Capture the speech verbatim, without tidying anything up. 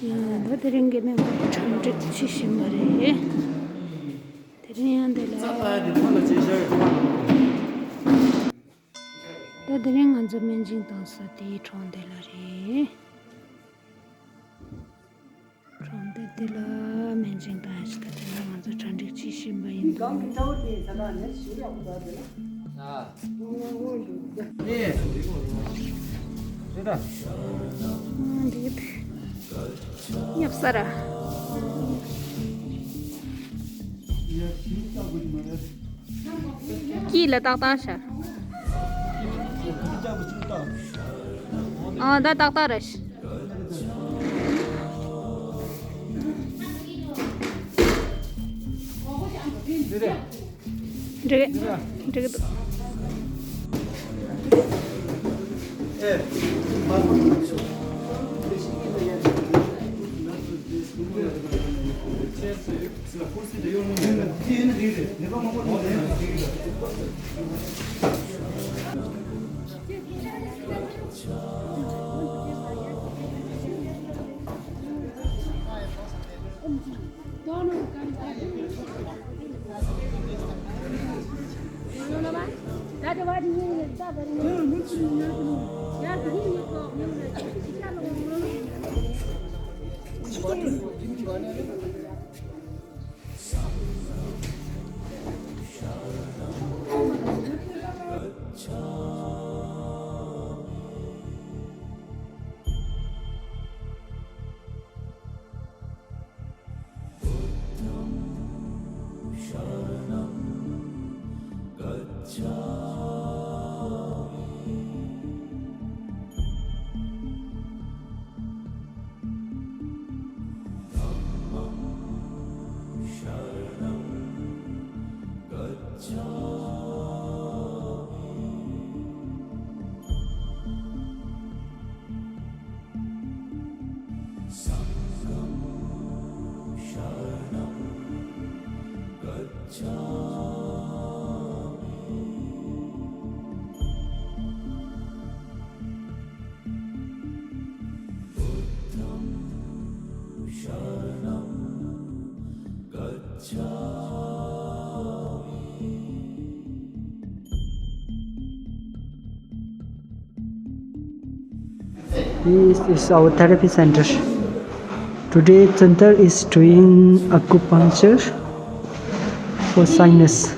ཡང་ད་དེ་རིང་གི་ནི་གྲ་སྒྲིག་བྱེད་བཞིན་པ་རེད། དེ་རིང་ཡང་འདི་ལ། ད་དེ་རིང་ང་ཚོ་སྨན་སྦྱིན་བཏང་ས་དེའི་གྲོང་སྡེ་ལ་རེད། གྲོང་སྡེ་འདི་ལ་སྨན་སྦྱིན་བཏང་ཞིག་ད་དེ་ལ་ང་ཚོ་གྲ་སྒྲིག་བྱེད་བཞིན་པ་ཡིན་འདུག་སྒང་གི་ཚ་བོ་དེ་ས་ད་ནས་ཞུ་ཡག་པོ་འདུག་དེ་ལ། ཨ། འདི་གི་ཉབ་ས་ར། དཀྱིལ་ལ་ཏག་ཏག་བྱ། ཨ་ད་ཏག་ཏག་ར་ཤི། འགྲིག་གི་འགྲིག་གི་འདུག This is our therapy center. Today, Tsantar is doing acupuncture for sinus.